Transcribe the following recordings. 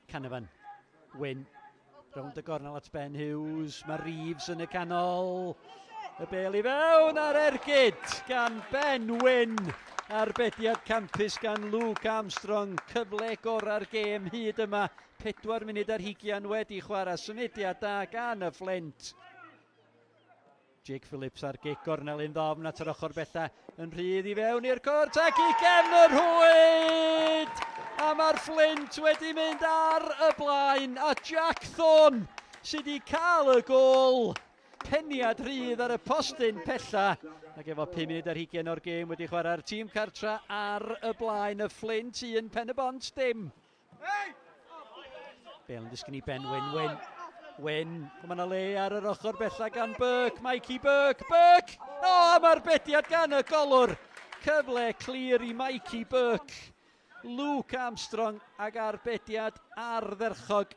Canavan. Wyn. Rownd y gornel at Ben Hughes. Mae Reeves yn y canol. Y bel i fewn ar ergyd gan Ben Wyn. Arbediad campus gan Luke Armstrong. Cyfle gorau'r gêm hyd yma. 4 munud ar hugian wedi chwarae. Symudiad da gan y Fflint. Jake Phillips ar gic gornel un ddofn at yr ochr bella yn rhydd i fewn i'r cwrt ac i gefn y rhwyd! A mae'r Fflint wedi mynd ar y blaen a Jack Thorne sydd wedi cael y gôl. Peniad rhydd ar y postyn pella ac efo 5 munud ar hugain o'r gêm wedi chwarae'r tîm cartra ar y blaen y Fflint 1 Pen-y-bont dim. Bale yn disgyn i Ben Wyn, Wyn, Wyn. Mae yna le ar yr ochr bella gan Burke, Mikey Burke, Burke! O, oh, mae'r bediad gan y golwr. Cyfle clir i Mikey Burke. Luke Armstrong ag arbediad ardderchog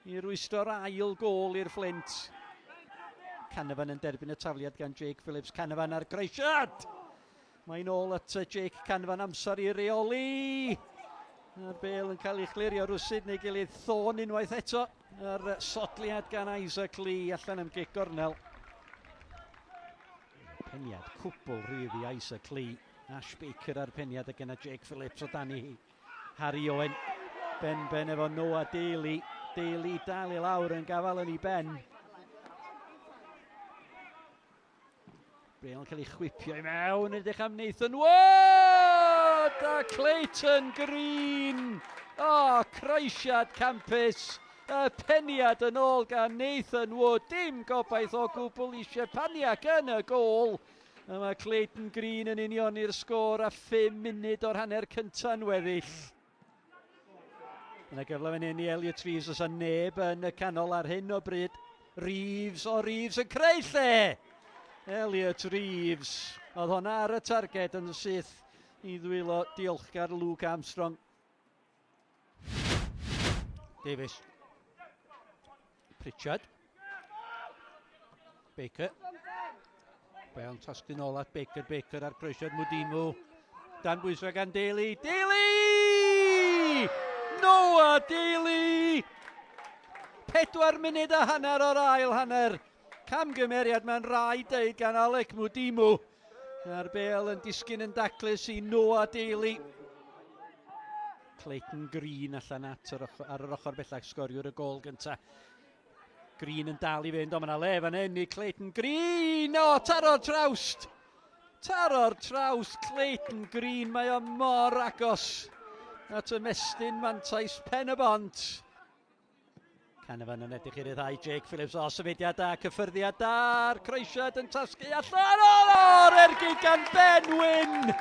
i rwystro'r ail gôl i'r Fflint. Canavan yn derbyn y tafliad gan Jake Phillips. Canavan ar groesiad! Mae'n ôl at Jake Canfan amser i reoli. A'r bel yn cael ei chlirio rwsyd neu gilydd Thorne unwaith eto. A'r sodliad gan Isaac Lee allan am gic gornel. Peniad cwbl rhydd i Isaac Lee. Ash Baker ar peniad ac yna Jake Phillips o dan i Harry Owen. Ben ben efo Noah Daly. Daly dal i lawr yn gafael yn ei ben. Bale yn cael ei chwipio i mewn, edrych am Nathan Wood! A Clayton Green! O, oh, croesiad campus! Y peniad yn ôl gan Nathan Wood. Dim gobaith o gwbl i Szczepaniak yn y gôl. A mae Clayton Green yn unioni'r sgôr a 5 munud o'r hanner cynta'n weddill. Yna gyfle fan hyn i Elliot Reeves, os a neb yn y canol ar hyn o bryd. Reeves, o Reeves yn creu lle! Elliot Reeves, oedd hwnna ar y targed yn syth i ddwylo diolchgar Luke Armstrong. Davies. Pritchard. Baker. Bale tasgu nôl at Baker. Baker ar croesiad Mudimu. Dan bwysau gan Daly. Daly! Noah Daly! 4 munud a hanner o'r ail hanner. Camgymeriad mae'n rhaid deud gan Alec Mudimu. A'r bel yn disgyn yn daclus i Noah Daly. Clayton Green allan at yr ochr, ar yr ochr bellach sgoriwr y gôl gyntaf. Green yn dal i fynd, ond mae yna le fan hyn i Clayton Green! O, taro'r trawst! Taro'r trawst, Clayton Green, mae o mor agos at ymestyn mantais pen y bont. Canavan yn edrych i ryddhau Jake Phillips o symudiad da, cyffyrddiad da'r croesiad yn tasgu allan o'r ergyd gan Ben Wyn!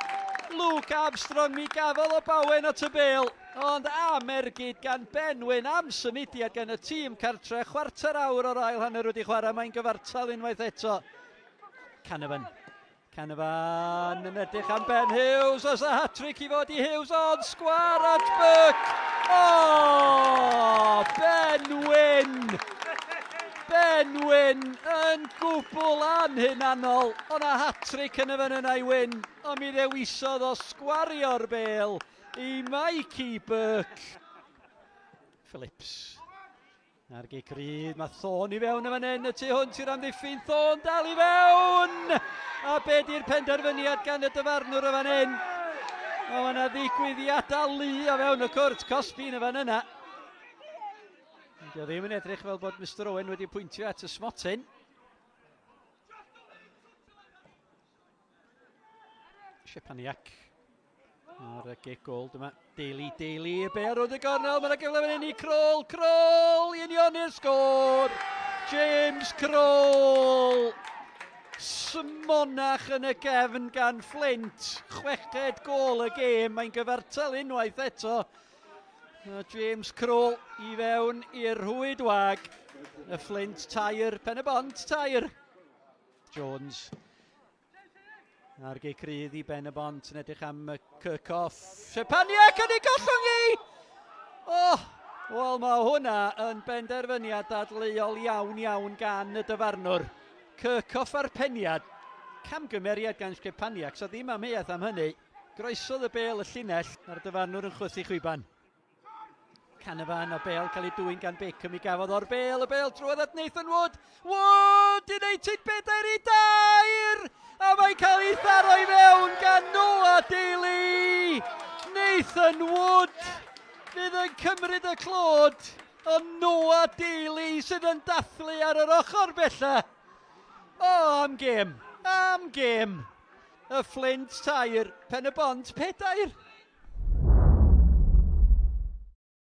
Luke Armstrong mi gafodd o bawen at y bel. Ond am ergyd gan Ben Wyn, am symudiad gan y tîm cartre, chwarter awr o'r ail hanner wedi chwarae, mae'n gyfartal unwaith eto. Canavan. Canavan yn edrych am Ben Hughes, os a hat-trick i fod i Hughes, ond sgwar at Burke! O, Ben Wyn! Ben Wyn yn gwbl anhunanol, ond a hat-trick yn y fan yna i Wyn, ond mi ddewisodd o sgwario'r bel. I Mikey Burke. Phillips. A'r gic rydd, mae Thorne i fewn y fan hyn, y tu hwnt i'r amddiffyn, Thorne dal i fewn! A be di'r penderfyniad gan y dyfarnwr y fan hyn? O, mae yna ddigwyddiadau lu o fewn y cwrt cosbi yn y fan yna. Dio ddim yn edrych fel bod Mr Owen wedi pwyntio at y smotyn. Szczepaniak ar y gic gol dyma Daly, Daly, y be ar y gornel, mae'n gyfle fan hyn i Kroll, Kroll i unioni'r sgôr! James Kroll! Smonach yn y gefn gan Flint, chweched gol y gêm, mae'n gyfartal unwaith eto. A James Kroll i fewn i'r rhwyd wag, y Flint tair, Pen y Bont tair. Jones A'r gic rydd i Ben y Bont yn edrych am y Kirchhoff. Szczepaniak yn ei gollwng i! Oh, wel mae hwnna yn benderfyniad dadleuol iawn iawn gan y dyfarnwr. Kirchhoff a'r peniad. Camgymeriad gan Szczepaniak, so ddim amheuaeth am hynny. Groesodd y bel y llinell a'r dyfarnwr yn chwythu chwiban. Canavan, a bêl cael ei dwyn gan Baker, mi gafodd o'r bêl, y bêl trwodd at Nathan Wood. Wood i wneud hi'n 4-3! A mae'n cael ei tharo i fewn gan Noah Daly! Nathan Wood fydd yn cymryd y clod, ond Noah Daly sydd yn dathlu ar yr ochr bella. O, am gêm! Am gêm! Y Fflint tair, Pen y Bont pedair!